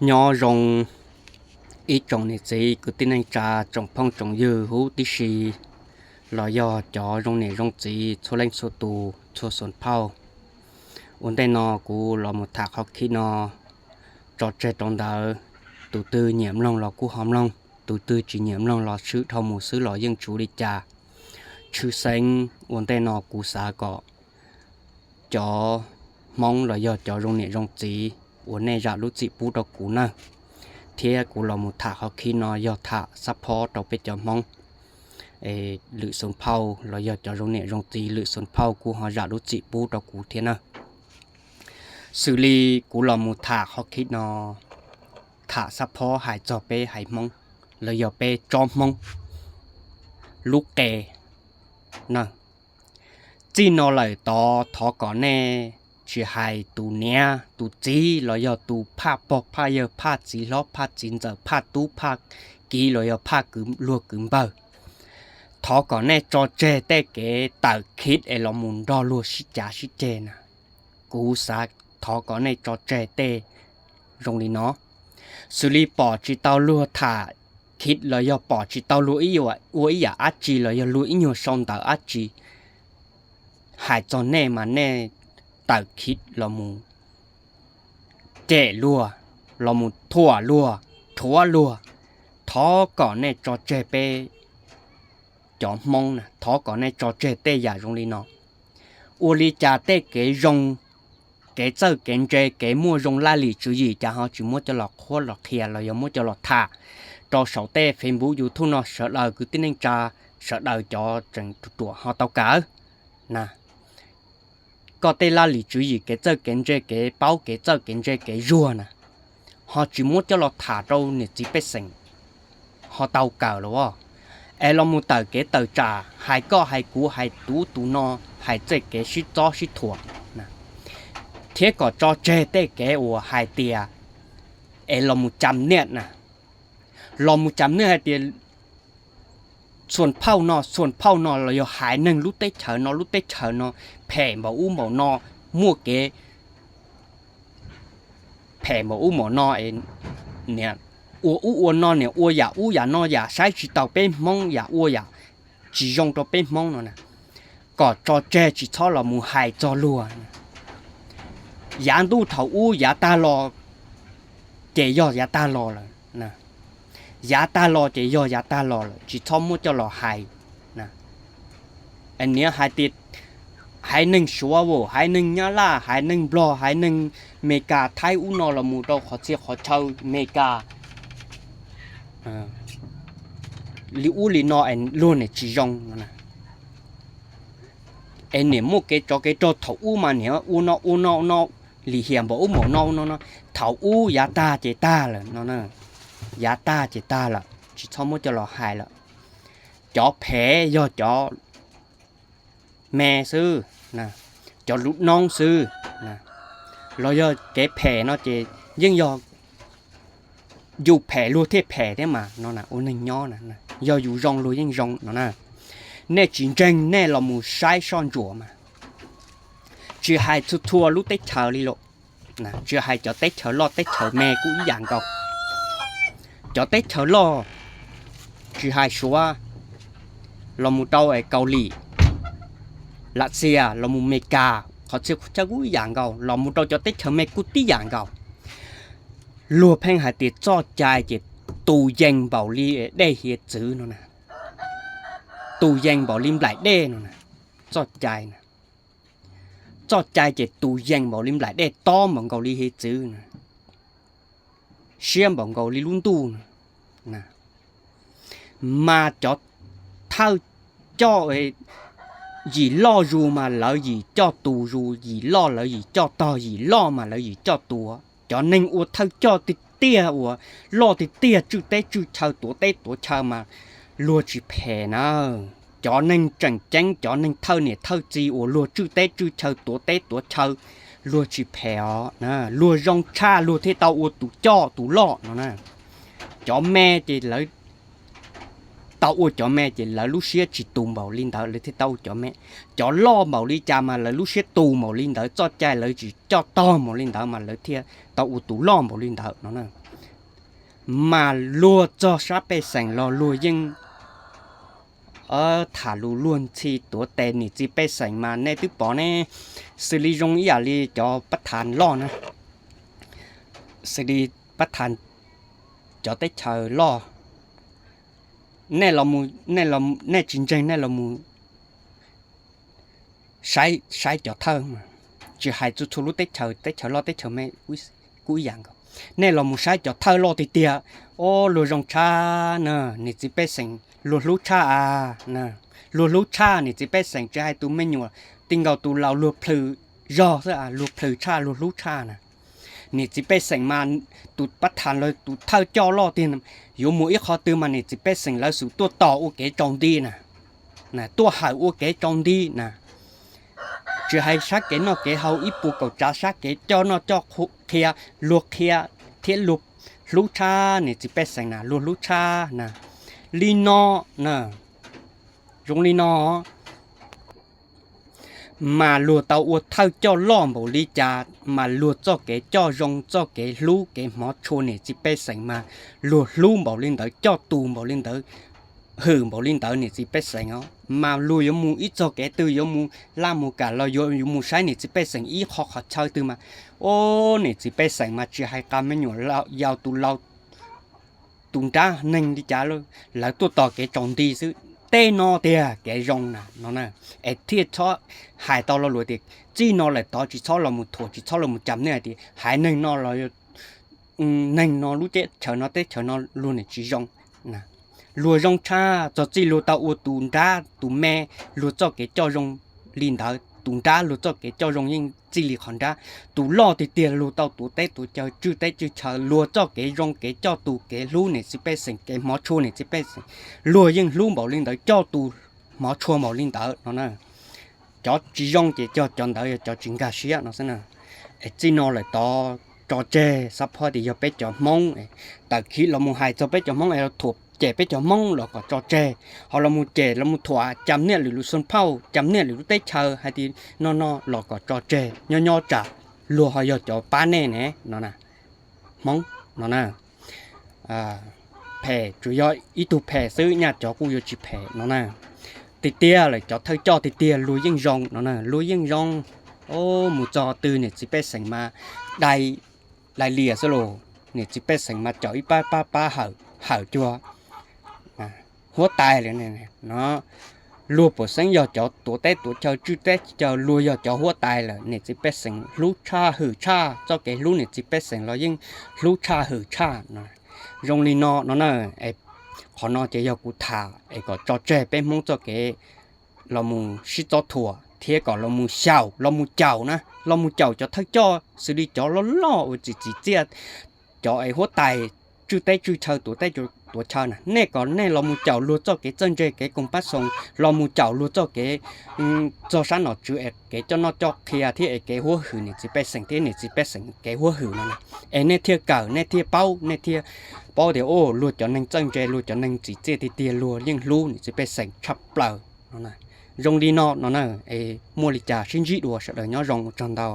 Nyob zoo ib tsoom niam txiv kwv tij neej tsa, tsoom phooj tsoom ywg huv tib si, los yog cov zoo niam zoo txiv txhua leej txhua tus txhua xoom phauj. Ua ntej no kuv los mus tham qhov khib no tso tseg rau ntawd, tus twg nyiam mloog los kuj ho mloog, tus twg tsis nyiam mloog los swb dhau mus xwb los yeej tsis ua li cas. Tshwj xeeb ua ntej no kuv xav kom cov Hmoob los yog cov zoo niam zoo txiv uas nej zam lub txim pub rau kuv na, thiab kuv los mus tham qhov khib no yog tham xab phob rau peb cov Hmoob lwm xoom phauj los yog cov zoo niam zoo txiv lwm xoom phauj kuj ho zam lub txim pub rau kuv thiab na. Xws li kuv los mus tham qhov khib no, tham xab phob hais txog peb haiv Hmoob los yog peb tsob Hmoob lub qe na. Txij no lawm tod thov kom nej tsis hais tus niam tus txiv los yog tus phaj pog phaj yawg phaj txiv hlob phaj txiv ntxawm phaj tub phaj kiv los yog phaj luag kwv npawg, thov kom nej tso tseg tej kev tawm khib es los mus nrog luag sib cav sib ceg na. Kuv xav thov kom nej tso tseg tej zoo li no. Xws li pom tsis tau luag tham khib los yog pom tsis tau luag ua ib yam dab tsi los yog luag ib nyuag sau ntawv dab tsi hais txog nej mas nej tawm khib los mus cem luag, los mus thuam luag, rhuav luag, thov kom nej tso tseg peb cov Hmoob na, thov kom nej tso tseg tej yam zoo li no. Ua li cas tej kev zoo, kev txawj kev ntse, kev muaj zoo laj lim tswv yim cas ho tsis muab coj los qhuab los qhia los yog muab coj los tham rau saum tej Facebook YouTube no sawv daws kwv tij neej tsa, sawv daws cov tseem ruam ruam ho tau kawm na. Koj tej laj lim tswv yim kev txawj kev ntse kev paub kev txawj kev ntse kev zuag na, ho tsis muab coj los tham rau niam txiv pej xeem ho tau kawm los as. Es los mus tawm kev tawm tsam hais koj hais kuv hais tus ub tus no, hais txoj kev sib txob sib thuam, thiab kom tso tseg tej kev uas hais tias es los mus cam niaj na, los mus cam niaj hais tias xuas phauj no xuas phauj no los yog haiv neeg lub teb chaws no lub teb chaws no phem npaum ub npaum no, muaj kev phem npaum ub npaum no, ua ub ua no, niam ua yam ub yam no, yam saib tsis taus peb Hmoob, yam ua yam tsis zoo rau peb Hmoob no na, kom tso tseg tsis txhob los mus hais txog luag. Yav ntuj thaum ub yav tag los ces yog yav tag los lawm. Yav tag los ces yog yav tag los lawm, tsis txhob muab coj los hais. Niam hais tias haiv neeg Suav, haiv neeg Nyab Laj, haiv neeg Nplog, haiv neeg Meskas, Thaib ub no los mus rau qhov txhia qhov chaw Meskas li ub li no es luag niam tsis zoo no. Es niam muaj kev tsov kev rog thaum ub mas niam ua no ua no no, lim hiam npaum ub npaum no no no, thaum ub yav tag ces tag lawm no, yav tag ces tag lawm tsis txhob muab coj los hais lawm. Cov phem yog cov me xwb, cov lub noob xwb, los yog kev phem no ces yeej yog yus phem luag thiaj phem thiab mas no, ua neeg nyob yog yus zoo luag yeej zoo no na. Nej tsis ntseeg nej los mus saib soj ntsuam mas, tsis hais txhua txhua lub teb chaws li los, tsis hais cov teb chaws loj teb chaws me kuj ib yam nkaus. Cov teb chaws loj tsis hais Suav, los mus rau Kaus Lim, Lavxias, los mus Meskas, qhov txhia qhov chaw kuj ib yam nkaus, los mus rau cov teb chaws me kuj tib yam nkaus. Luag pheej hais tias txoj cai ces tus yees npaum li dej hiav txwv no na, tus yees npaum li nplaim dej no na, txoj cai na. Txoj cai ces tus yees npaum li nplaim dej, tob npaum nkaus li hiav txwv na, siab npaum nkaus li lub ntuj na. Mas cov thawj coj yim loj zus mas lawv yim coj tus zus, yim loj lawv yim coj tog, yim loj mas lawv yim coj tus. Cov neeg ua thawj coj tiag tiag uas loj tiag tiag tswj teb tswj chaw tuav teb tuav chaw mas luag tsis phem na. Cov neeg tseem ceeb, cov neeg thawj niam thawj txiv uas luag tswj teb tswj chaw tuav teb tuav chaw, luag tsis phem os. Luag zoo tshaj luag thiaj tau ua tus coj tus loj no na. Cov me ces lawv tau ua cov me ces lawv lub siab tsis tus npaum li ntawd lawv thiaj tau ua cov me. Cov loj npaum li cas mas lawv lub siab tus npaum li ntawd, txoj cai lawv tsis coj tog npaum li ntawd mas lawv thiaj tau ua tus loj npaum li ntawd no na. Mas luag txog sab pej xeem los luag yeej tham lus luag ntxhi tuav tes niam txiv pej xeem mas nej twb pom ne, xws li zoo ib yam li cov pab thas loj na, xws li pab thas cov teb chaws loj, nej los, nej tsis ntseeg nej los saib cov thawj, tsis hais txhua txhua lub teb chaws, teb chaws loj teb chaws me kuj ib yam nkaus. Nej los mus saib cov thawj loj tiag tiag, o, luag zoo tshaj na, niam txiv pej xeem luag hlub tshaj a, luag hlub tshaj niam txiv pej xeem, tsis hais tus me nyuam, ti nkaus tus laus luag plhws zog xwb, luag plhws tshaj, luag hlub tshaj na. Niam txiv pej xeem mas tus pab thas los tus thawj coj loj tiag, yuav mus ib qho twg mas niam txiv pej xeem lawv xub tuaj tos ua kev tsaus nti na, tuaj hawm ua kev tsaus nti na. Tsis hais sab kev noj kev haus ib puas kaum tsav sab kev coj noj coj qhia, luag qhia thiab luag hlub tshaj niam txiv pej xeem na, luag hlub tshaj na. Li no na, zoo li no mas luag tau ua thawj coj loj npaum li cas mas luag txoj kev coj zoo, txoj kev hlub kev hmov tshua niam txiv pej xeem mas luag hlub npaum li ntawd, coj tus npaum li ntawd, hwm npaum li ntawd niam txiv pej xeem os. Mas luag yuav mus ib txog kev twg, yuav mus laj mus kam los yuav, yuav mus saib niam txiv pej xeem ib qho qhov chaw twg mas, o, niam txiv pej xeem mas tsis hais qas me nyuam, yau tus laus tus nrab neeg li cas lawv tuaj tos kev tsaus nti xwb. Tej no tiag kev zoo na no na. Es thiaj txhob hais tau lo lus tias txij no lawm tod tsis txhob los mus thuam, tsis txhob los mus cam nej hais tias haiv neeg no los, neeg no lub teb chaws no teb chaws no luag niam tsis zoo. Luag zoo tshaj, txog txij luag tau ua tus nrab tus me, luag txoj kev coj zoo li ntawd, tus nrab luag txoj kev coj zoo yeej txij li qhov nrab. Tus loj tiag tiag luag tau tuav teb tuav chaw, tswj teb tswj chaw, luag txoj kev zoo kev coj tus kev hlub niam txiv pej xeem, kev hmov tshua niam txiv pej xeem, luag yeej hlub npaum li ntawd, coj tus hmov tshua npaum li ntawd no na. Cov tsis zoo ces cov, cov ntawd yog cov tsis nkag siab no xwb na. Es txij no lawm tod tso tseg, xav phob tias yog peb cov Hmoob, tawm khiv los mus hais txog peb cov Hmoob es los thuam cem peb cov Hmoob los kom tso tseg, ho los mus cem los mus thuam cam niaj lwm lub xoo phauj, cam niaj lwm lub teb chaws hais tias no no los kom tso tseg, nyob nyob tsam luag ho yog cov pab nej ne no na. Hmoob no na. Phem tsuas yog ib tug phem xwb, nyaj cov kuj yuav tsis phem no na. Tiag tiag lawm cov thawj coj tiag tiag luag yeej zoo no na, luag yeej zoo. Mus txog twg niam txiv pej xeem mas dai, dai lias xwb los, niam txiv pej xeem mas caum ib pab pab pab hawm, hawm cuag huab tais lawm no. Luag puas xeeb yog cov tuav teb tuav chaw, tswj teb chaw, luag yog cov huab tais lawm niam txiv pej xeem hlub tshaj hwm tshaj, txoj kev hlub niam txiv pej xeem los yeej hlub tshaj hwm tshaj no. Zoo li no no na. Qhov no ces yog kuv tham es kom tso tseg peb Hmoob txoj kev los mus sib txob thuam thiab kom los mus xyaum, los mus caum na, los mus caum cov thawj coj xws li cov loj loj uas txim txim txiaj, cov es huab tais tswj teb tswj chaw, tuav teb tuav chaw na, nej kom nej los mus caum luag txoj kev txawj ntse kev koom pab xoos, los mus caum luag txoj kev txog sab nom tswv es kev coj noj coj qhia thiab es kev huab hwm niam txiv pej xeem thiab niam txiv pej xeem kev huab hwm no na. Es nej thiaj kawm, nej thiaj paub, nej thiaj paub tias luag cov neeg txawj ntse, luag cov neeg txim txiaj tiag tiag, luag yeej hlub niam txiv pej xeem tshaj plaws no. Zoo li no no na. Es muaj li cas sib ntsib dua, sawv daws nyob zoo, ua tsaug ntau.